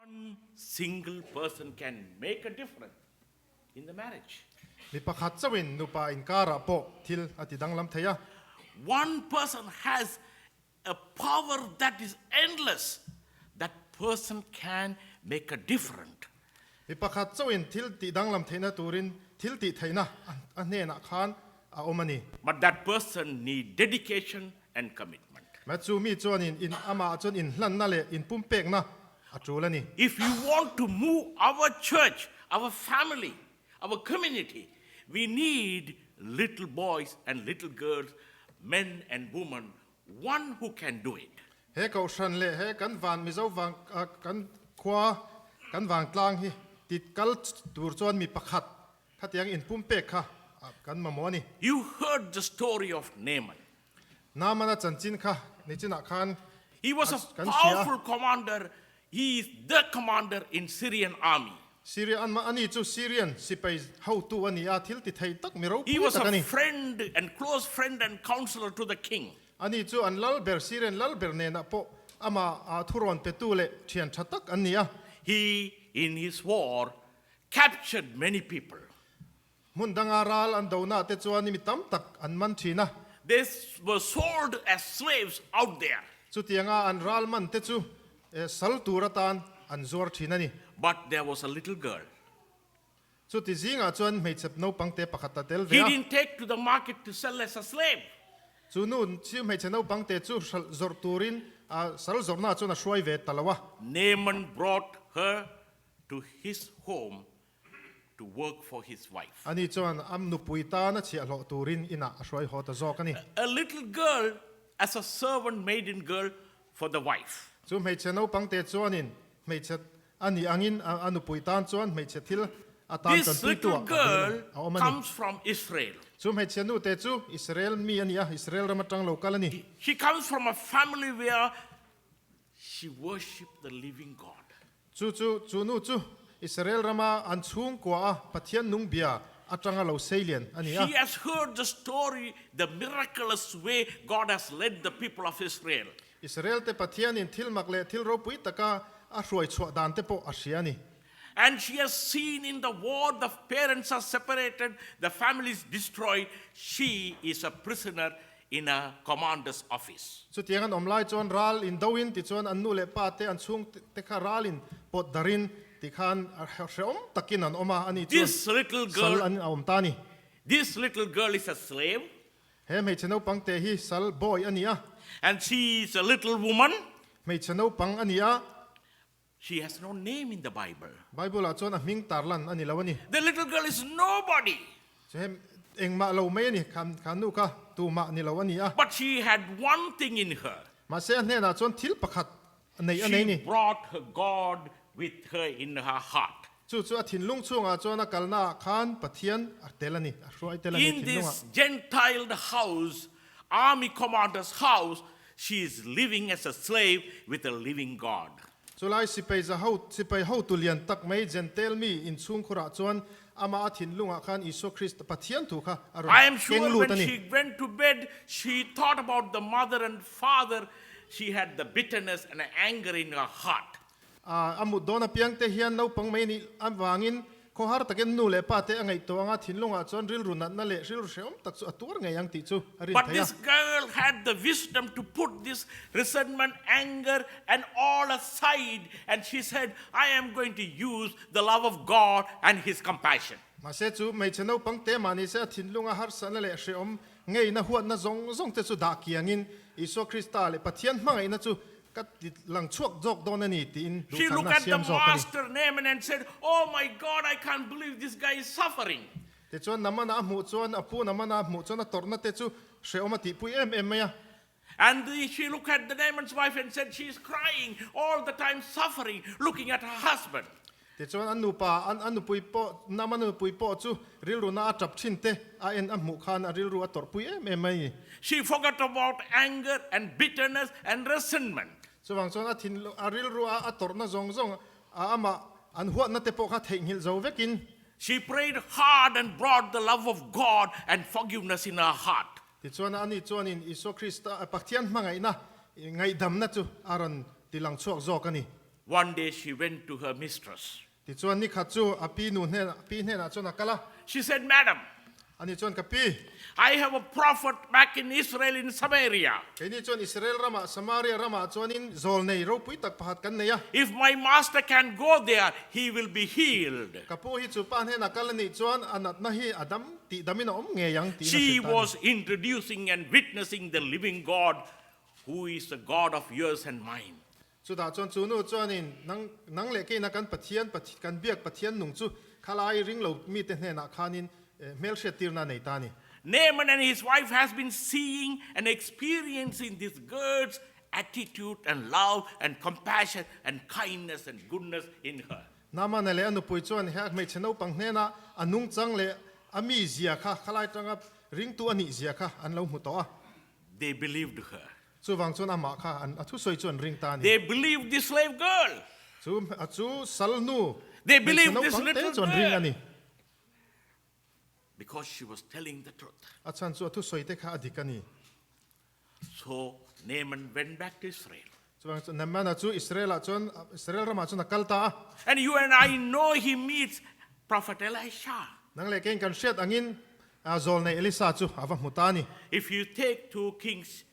One single person can make a difference in the marriage. Mi pakhat chauhin nupa inkarah pawh thil a ti danglam thei a. One person has a power that is endless, that person can make a different. Mi pakhat chauhin thil tih danglam theihna turin thil tih theihna a hnenah khan a awm a ni. But that person need dedication and commitment. Mah chu mi chuanin in amah chuan inhlanna leh inpumpekna a tul a ni. If you want to move our church, our family, our community, we need little boys and little girls, men and women, one who can do it. He kohhran leh he kan van Mizo vang kan khua kan vangtlang hi ti kal tur chuan mi pakhat khatiang inpumpek kha kan mamawh a ni. You heard the story of Naaman. Naamana chanchin kha nichinah khan He was a kan hria. powerful commander. He is the commander in Syrian army. Syria an ani chu Syrian sipai hotu a ni a, thil ti thei tak mi He ropui was tak a a ni. friend and close friend and counselor to the king. Ani chu an lal ber Syrian lal ber nenah pawh ama ah thurawn petu leh thian tha tak an ni a. He in his war captured many people. Hmun danga ral an donaah te chuan mi tam tak an man thin a. They were sold as slaves out there. Chutianga an ral man te chu sal tur atan an zuar thin a ni. But there was a little girl. Chuti zingah chuan hmeichhe naupang te pakhat a tel ve He a. didn't take to the market to sell as a slave. Chu nu chu hmeichhe naupang te chu hralh zawrh turin sal zawrhnaah chuan a hruai ve ta lo a. Naaman brought her to his home to work for his wife. Ani chuan a nupui tan a chhiahhlawh turin inah a hruai haw ta zawk a ni. A little girl as a servant maiden girl for the wife. Chu hmeichhe naupang te chuanin hmeichhe a nih angin a nupui tan chuan hmeichhe thil a tan This tanpuitu little ah a girl a awm a ni. comes from Israel. Chu hmeichhe nu te chu Israel mi a ni a, Israel ram atang lo kal a ni. She comes from a family where she worshipped the living God. Chu chu, chu nu chu Israel rama an chhungkua a Pathian nung bia atanga lo seilian a ni a. She has heard the story, the miraculous way God has led the people of Israel. Israel te Pathianin thil mak leh thil ropui taka a hruai chhuah dan te pawh a hria a ni. And she has seen in the war the parents are separated, the family is destroyed, she is a prisoner in a commander's office. Chutiang an awm lai chuan ral in do in tichuan an nu leh pa te an chhung te kha ral in pawt dar in tikhan hrehawm takin an awm a, ani chuan This little sal girl, an a awm ta a ni. this little girl is a slave He hmeichhe naupang te hi sal bawi a ni a. and she is a little woman. Hmeichhe naupang a ni a. She has no name in the Bible. Bible ah chuan a hming tarlan a ni lo a ni. The little girl is nobody. Chu he engmah lo mai a ni, khan khan nu kha tumah ni lo a ni a. But she had one thing in her. Mahse a hnenah chuan thil pakhat a nei a nei She ni. brought her God with her in her heart. Chu chu a thinlung chhungah chuan a kalna ah khan Pathian a tel a ni, a hruai tel a ni In thinlungah. this Gentile house, army commander's house, she is living as a slave with a living God. Chulai sipai za ho, sipai hotu lian tak mai Gentile mi inchhungkhurah chuan amah a thinlungah khan Isua Krista Pathian thu kha a rawn I am keng sure lut when a ni. she went to bed, she thought about the mother and father. She had the bitterness and anger in her heart. A mut dawn apiang te hian naupang mai nih avangin khawhar takin nu leh pa te a ngaihtuah anga thinlungah chuan rilru natna leh rilru hrehawm tak chu a tuar ngei ang tih chu a rin But theih a. this girl had the wisdom to put this resentment, anger and all aside and she said, I am going to use the love of God and His compassion. Mahse chu hmeichhe naupang te mah nise a thinlunga harsatna leh hrehawm ngeina huatna zawng zawng te chu dah kiangin Isua Krista leh Pathian hmangaihna chu Ka ti lang chhuak zawk dawn a ni tiin She looked duhthlanna at the siam zawk a ni. master Naaman and said, Oh my God, I can't believe this guy is suffering. Tichuan Naamana a hmuh chuan, a pu Naamana a hmuh chuan a tawrhna te chu hrehawm a tihpui em em mai a. And the, she looked at the Naaman's wife and said, She is crying all the time, suffering, looking at her husband. Tichuan an nupa, an a nupui pawh, Naamana nupui pawh chu rilruna a tap thin te a en a hmuh khan a rilru a tawrhpui em em mai a ni. She forgot about anger and bitterness and resentment. Chuvang chuan a thin, a rilru a a tawrhna zawng zawng a amah an huatna te pawh kha theihnghilh zo vekin. She prayed hard and brought the love of God and forgiveness in her heart. Tichuan ani chuanin Isua Krista, Pathian hmangaihna, ngaihdamna chu a rawn tilang chhuak zawk a ni. One day she went to her mistress. Tichuan nikhat chu a pi nu hnen, pi hnenah chuan a kal a. She said, Madam. Ani chuan, Ka pi. I have a prophet back in Israel in Samaria. Keini chuan Israel ramah, Samaria ramah chuanin zawl nei ropui tak pakhat kan nei a. If my master can go there, he will be healed. Ka pu hi chu pa hnenah kal a nih chuan a natna hi a dam tih damin a awm ngei ang tiin a She hrilh ta a ni. was introducing and witnessing the living God who is the God of yours and mine. Chutah chuan chu nu chuanin, Nang, nang leh keina kan Pathian, kan biak Pathian nung chu khalai ring lo mite hnenah khanin hmelhriattirna a nei ta a ni. Naaman and his wife has been seeing and experiencing this girl's attitude and love and compassion and kindness and goodness in her. Naamana leh a nupui chuan he a hmeichhe naupang hnenah a nungchang leh a mizia kha khalai tanga ringtu a nih zia kha an lo hmu tawh a. They believed her. Chuvang chuan amah kha an a thusawi chu an ring ta a ni. They believed the slave girl. Chu a chu sal nu They hmeichhe believed this naupang te little chu an ring a girl ni. because she was telling the truth. A chhan chu a thusawi te kha a dik a ni. So Naaman went back to Israel. Chuvang chuan Naamana chu Israel ah chuan Israel ramah chuan a kal ta a. And you and I know he meets Prophet Elisha. Nang leh keiin kan hriat angin Zawlnei Elisa chu a va hmu ta a ni. If you take 2 Kings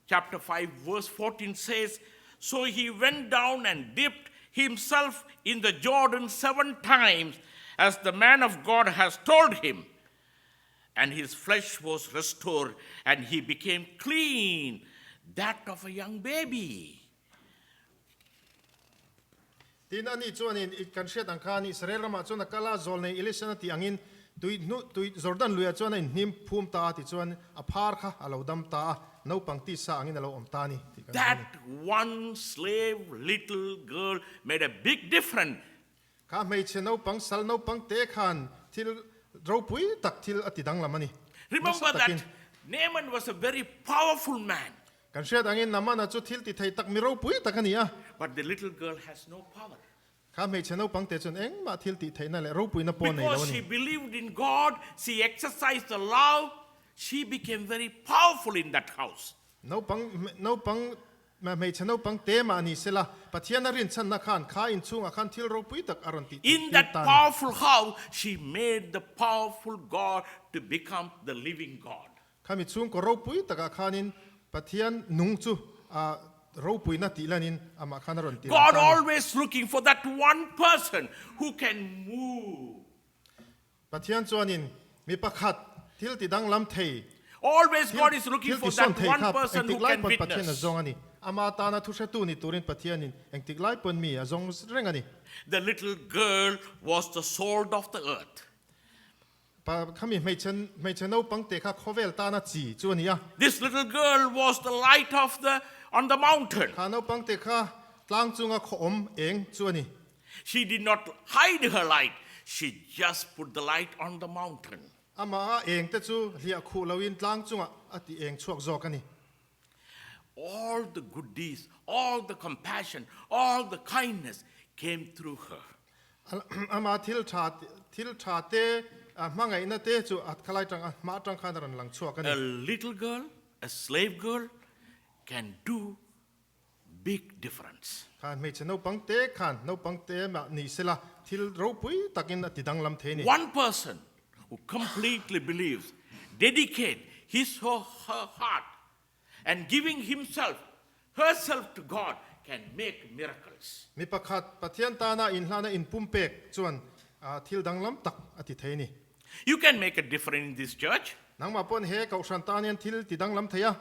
chapter 5 verse 14 says, So he went down and dipped himself in the Jordan seven times, as the man of God has told him. And his flesh was restored, and he became clean, that of a young baby. Tin, ani chuanin i kan hriat ang khan Israel ramah chuan a kal a, zawlnei Elishan a tih angin tui hnu tui Jordan luiah chuan a inhnim phum ta a tichuan a phar kha a lo dam ta a, naupang tisa angin a lo awm ta a ni tih kan hmu a ni. That one slave little girl made a big difference. Kha hmeichhe naupang sal naupang te khan thil ropui tak thil a ti danglam a ni. Remember Nasa takin. that Naaman was a very powerful man. Kan hriat angin Naamana chu thil ti thei tak mi ropui tak a ni a. But the little girl has no power. Kha hmeichhe naupang te chuan engmah thil tih theihna leh ropuina pawh a nei lo a Because ni. she believed in God, she exercised the love, she became very powerful in that house. Naupang naupang hmeichhe naupang te mah ni sela, Pathian a rinchhanna khan kha inchhungah khan thil ropui tak a rawn tih In tir that ta a ni. powerful house, she made the powerful God to become the living God. Khami chhungkaw ropui takah khanin Pathian nung chu a ropuina tih lanin amah khan a rawn ti lang God ta a ni. always looking for that one person who can move. Pathian chuanin mi pakhat thil ti danglam thei, Always thil God is looking thil for ti sawn that thei one kha person engtik who lai can pawn Pathian a witness. zawng a ni. Ama tana thuhretu ni turin Pathianin engtik lai pawn mi a zawng reng a ni. The little girl was the salt of the earth. Pa khami hmeichhe hmeichhe naupang te kha khawvel tana chi chu a ni a. This little girl was the light of the on the mountain. Kha naupang te kha tlang chunga khaw awm eng chu a ni. She did not hide her light, she just put the light on the mountain. Amah a eng te chu hliah khuh loin tlang chungah a ti eng chhuak zawk a ni. All the good deeds, all the compassion, all the kindness came through her. Ama thil tha thil tha te hmangaihna te chu a khalai tang a hma atang khan a rawn lang chhuak a ni. A little girl, a slave girl can do big difference. Khan hmeichhe naupang te khan naupang te mah ni sela thil ropui takin a ti danglam thei a ni. One person who completely believes, dedicate his or her heart and giving himself, herself to God can make miracles. Mi pakhat Pathian tana inhlana inpumpek chuan thil danglam tak a ti thei a ni. You can make a difference in this church. Nangmah pawn he Kohhran tan hian thil ti danglam thei a.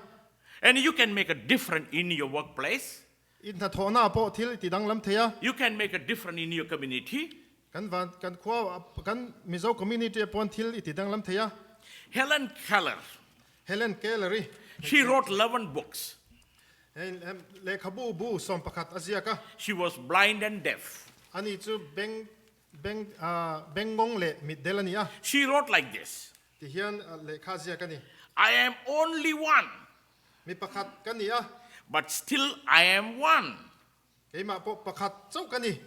And you can make a difference in your workplace. I hnathawhna pawh thil i ti danglam thei a. You can make a difference in your community. Kan van kan khua kan Mizo community ah pawn thil i ti danglam thei a. Helen Keller. Helen Keller-i. She wrote 11 books. Hei lehkhabu bu 11 a ziak a. She was blind and deaf. Ani chu beng beng bengngawng leh mitdel a ni a. She wrote like this. Ti hian lehkha ziak a ni. I am only one. Mi pakhat ka ni a. But still I am one. Keimah pawh pakhat chauh ka ni.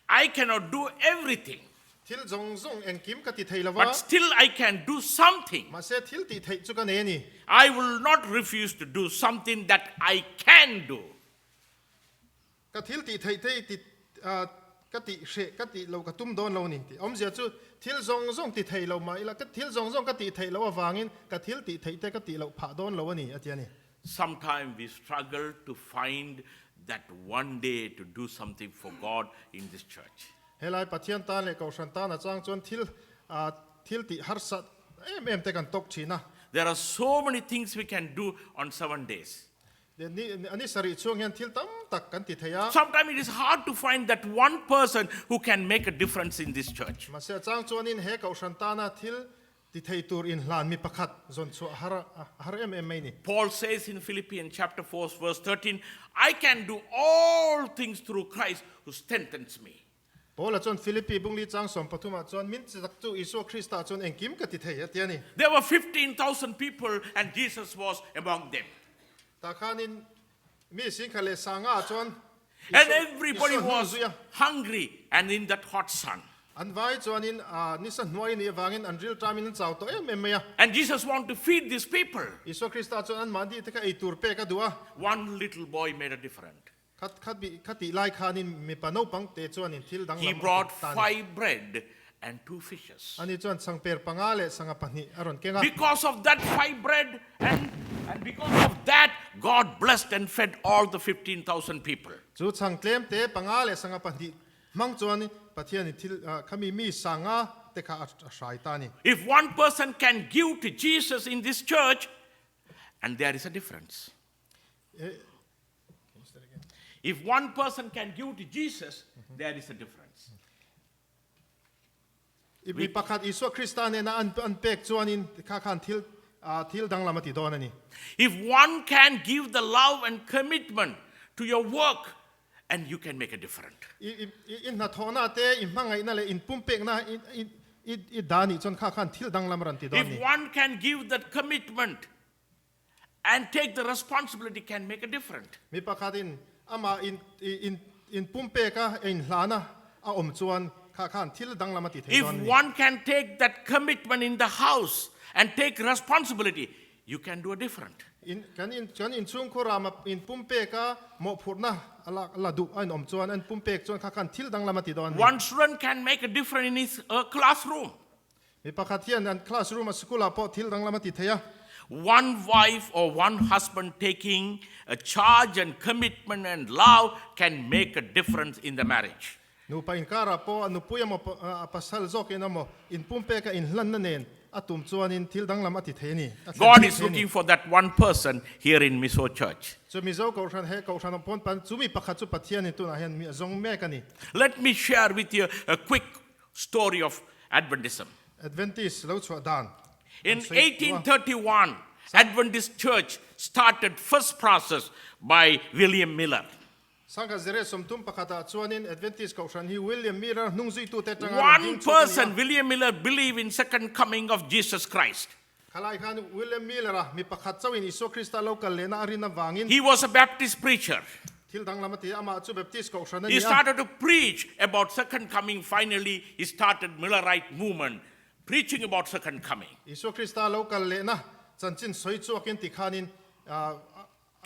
I cannot do everything. Thil zawng zawng engkim ka ti thei lo va. But still I can do something. Mahse thil tih theih chu ka nei a ni. I will not refuse to do something that I can do. Ka thil tih theih te i ti. Ka tih hreh ka tih lo ka tum dawn lo ni tih awmzia chu thil zawng zawng ti thei lo mah ila ka thil zawng zawng ka tih theih loh avangin ka thil tih theih te ka tih loh phah dawn lo a ni a ti a ni. Sometime we struggle to find that one day to do something for God in this church. Helai Pathian tan leh Kohhran tan a chang chuan thil thil tih harsa em em te kan tawk thin a. There are so many things we can do on 7 days. A ni sarih chhung hian thil tam tak kan ti thei a. Sometimes it is hard to find that one person who can make a difference in this church. Mahse a chang chuanin he Kohhran tana thil ti thei tur inhlan mi pakhat zawn chhuah har a har em em mai ni. Paul says in Philippians chapter 4 verse 13, I can do all things through Christ who strengthens me. Paula chuan Philippi bungli chang sawmpathumah chuan min chi tak chu Isua Krista chuan engkim ka ti thei a ti a ni. There were 15,000 people and Jesus was among them. Tah khanin mi singkhat leh sanga chuan And everybody was hungry and in that hot sun. An vai chuanin nisa hnuai nih avangin an ril tamin an chau tawh em em mai a. And Jesus want to feed these people. Isua Krista chuan anmahni te kha ei tur pek a duh a. One little boy made a difference. Khat khat bi kha tih lai khanin mipa naupang te chuanin thil danglam He brought five bread and two fishes. Ani chuan changper panga leh sangha pahnih a rawn keng a. Because of that five bread and and because of that God blessed and fed all the 15,000 people. Chu chhang tlem te panga leh sangha pahnih hmang chuan Pathianin thil khami mi sanga te kha a hrai ta a ni. If one person can give to Jesus in this church and there is a difference. If one person can give to Jesus, there is a difference. Mi pakhat Isua Krista nena an an pek chuanin kha khan thil thil danglam a ti dawn a ni. If one can give the love and commitment to your work, and you can make a difference. I i hnathawhna te i hmangaihna leh in pumpekna i i i dah nih chuan kha khan thil danglam a rawn ti dawn ni. If one can give that commitment and take the responsibility can make a difference. Mi pakhatin amah in in in pumpek a in hlana a awm chuan kha khan thil danglam a ti thei If dawn a ni. one can take that commitment in the house and take responsibility, you can do a different. In kan in kan inchhungkhur ah in pumpek a mawhphurhna a la la duh a in awm chuan an pumpek chuan kha khan thil danglam a ti dawn a ni. One student can make a difference in his uh, classroom. Mi pakhat hian an classroom a school ah pawh thil danglam a ti thei a. One wife or one husband taking a charge and commitment and love can make a difference in the marriage. Nupa inkarah pawh a nupui emaw a pasal zawkin emaw inpumpeka inhlanna nen a tum chuanin thil danglam a ti thei a ni, a thlen God is thei a ni. looking for that one person here in Mizo Church. Chu Mizo Kohhran he Kohhran awm pawn pan chu mi pakhat chu Pathianin tunah hian mi a zawng mek a ni. Let me share with you a quick story of Adventism. Adventist lo chhuah dan In 1831, Adventist Church started first process by William Miller. Sangha zire sawmthum pakhatah chuanin Adventist Kohhran hi William Miller hnungzuitute atanga rawn One ding chhuak a ni a. person, William Miller, believed in second coming of Jesus Christ. Khalai khan William Miller-a mi pakhat chauhin Isua Krista lo kal lehna a rin avangin. He was a Baptist preacher. Thil danglam a ti a, amah chu Baptist kohhran a He ni a. started to preach about second coming. Finally, he started Millerite movement, preaching about second coming. Isua Krista lo kal lehna chanchin sawi chhuakin ti khanin a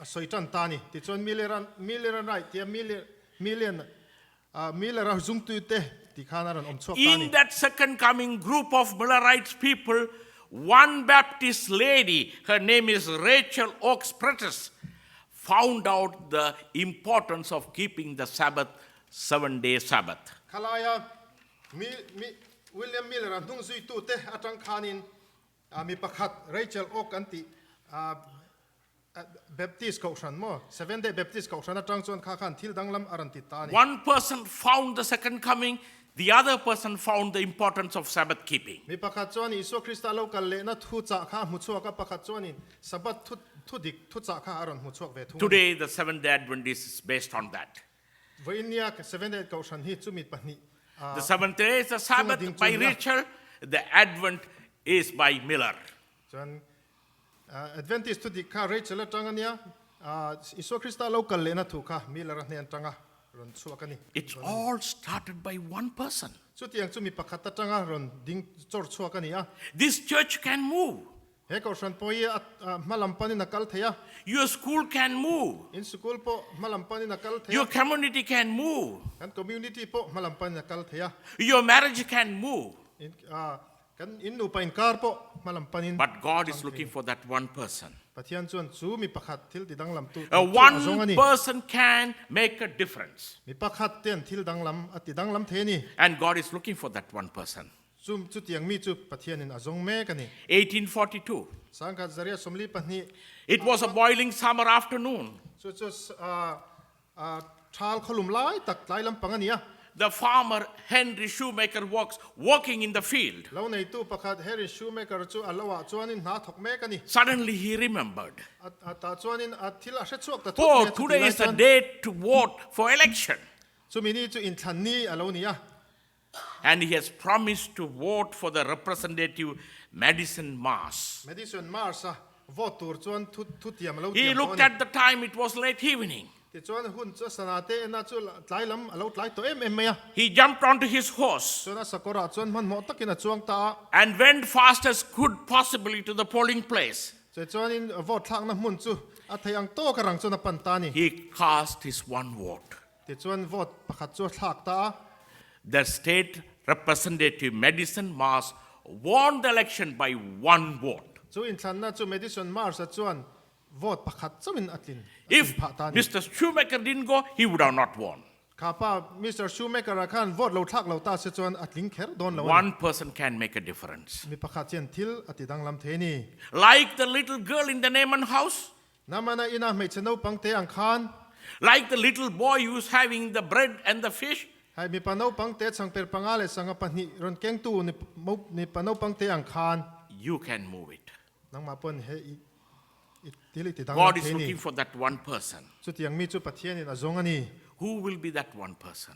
sawi tan ta a ni. Tichuan Miller-a Millerite tia Miller Million Miller-a zungtute ti khan a rawn awm chhuak ta a ni. In that second coming group of Millerites people, one Baptist lady, her name is Rachel Oakes Prentice, found out the importance of keeping the Sabbath, seven day Sabbath. Khalaia mi, mi, William Miller-a hnungzuitute atang khanin mi pakhat Rachel Oak an tih Baptist Kohhran maw? Seventh Day Baptist Kohhran atang chuan kha khan thil danglam a rawn ti ta a ni. One person found the second coming, the other person found the importance of Sabbath keeping. Mi pakhat chuan Isua Krista lo kal lehna thu chah kha a hmu chhuak a, pakhat chuanin Sabbath thu thu dik thu chah kha a rawn hmu chhuak ve thung a ni. Today the Seventh Day Adventist is based on that. Vawiinnia Seventh Day Kohhran hi chumi pahnih a The seventh day is the chunga Sabbath ding chu by a ni a. Rachel, the Advent is by Miller. Chuan Adventist thu dik kha Rachel atang a nia, Isua Krista lo kal lehna thu kha Miller-a hnen atanga rawn chhuak a ni. It's all started by one person. Chutiang chu mi pakhat atanga rawn ding chawr chhuak a ni a. This church can move. He kohhran pawh hi a hma lam panin a kal thei a. Your school can move. In sikul pawh hma lam panin a kal thei a. Your community can move. Kan community pawh hma lam panin a kal thei a. Your marriage can move. In kan in nupa inkar pawh hma lam panin. But God is looking for that one person. Pathian chuan chu mi pakhat thil ti danglam tu chu a zawng a ni. One person can make a difference. Mi pakhat ten thil danglam a ti danglam thei a ni. And God is looking for that one person. Chum chutiang mi chu Pathianin a zawng mek a ni. 1842. Sangkhat zaria 42. It was a boiling summer afternoon. Chu chu thal khawlum lai tak tlai lampang a ni a. The farmer Henry Shoemaker was working in the field. Lo neitu pakhat Henry Shoemaker chu a lo ah chuanin hna thawk mek a ni. Suddenly he remembered. A tah chuanin a thil a hre chhuak ta thut mai Oh, a, chutih today lai is the chuan. day to vote for election. Chumi ni chu inthlan ni a lo ni a. And he has promised to vote for the representative Madison Mars. Madison Mars a vote tur chuan thu thu tiam a lo He tiam tawh a looked ni. at the time, it was late evening. Tichuan hun chu a sana te ena chu tlai lam a lo tlai tawh em em mai a. He jumped onto his horse. Chuan a sakawrah chuan hmanhmawh takin a chuang ta a. And went fast as could possibly to the polling place. Chei chuanin vote thlakna hmun chu a thei ang tawk a rang chuan a pan ta a ni. He cast his one vote. Tichuan vote pakhat chu a thlak ta a. The state representative Madison Mars won the election by one vote. Chu inthlanna chu Madison Mars-a chuan vote pakhat chauhin a tlin a tlin If phah ta a ni. Mister Shoemaker didn't go, he would have not won. Kha pa Mister Shoemaker-a khan vote lo thlak lo ta se chuan a tling kher dawn lo a ni. One person can make a difference. Mi pakhat hian thil a ti danglam thei a ni. Like the little girl in the Naaman house. Naamana ina hmeichhe naupang te ang khan. Like the little boy who is having the bread and the fish. Hai mipa naupang te changper panga leh sangha pahnih rawn kengtu mipa naupang te ang khan. You can move it. Nangmah pawn he i thil i ti danglam God is thei ni. looking for that one person. Chutiang mi chu Pathianin a zawng a ni. Who will be that one person?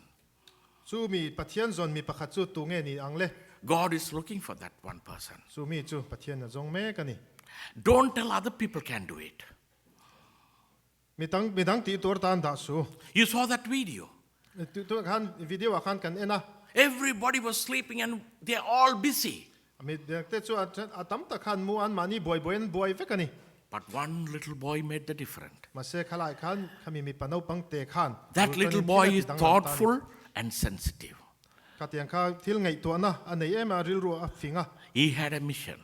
Chu mi Pathian zawn mi pakhat chu tu nge ni ang le? God is looking for that one person. Chu mi chu Pathian a zawng mek a ni. Don't tell other people can do it. Mi tang mi dang tih tur tan dah su. You saw that video. Tu tu khan video ah khan kan en a. Everybody was sleeping and they are all busy. Mi dang te chu a tam tak khan mu an mahni buai buai an buai vek a ni. But one little boy made the difference. Mahse khalai khan khami mipa naupang te khan That little boy is thoughtful and sensitive. Khatiang kha thil ngaihtuahna a nei em a, rilru a fing a. He had a mission.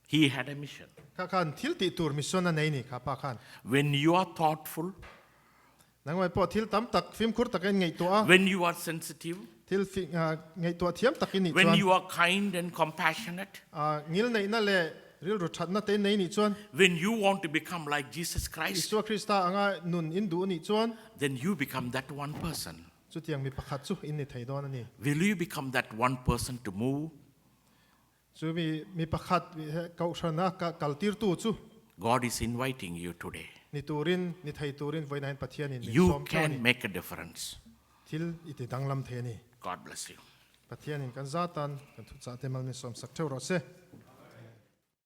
He had a mission. Kha khan thil tih tur mission a nei ni kha pa khan. When you are thoughtful, Nangmai pawh thil tam tak fimkhur takin ngaihtuah a. When you are sensitive, Thil ngaihtuah thiam tak i nih When chuan. you are kind and compassionate, Ngil neihna leh rilru thatna te nei nih chuan. When you want to become like Jesus Christ, Isua Krista anga nun in duh nih chuan. Then you become that one person. Chutiang mi pakhat chu in ni thei dawn a ni. Will you become that one person to move? Chu mi mi pakhat kohhrana kal tirtu chu. God is inviting you today. Ni turin, ni thei turin vawiin Pathianin min You sawm teuh a ni. can make a difference. Thil i ti danglam thei a ni. God bless you. Pathianin kan zatan kan thuchah te mal min sawm sak theuh rawh se.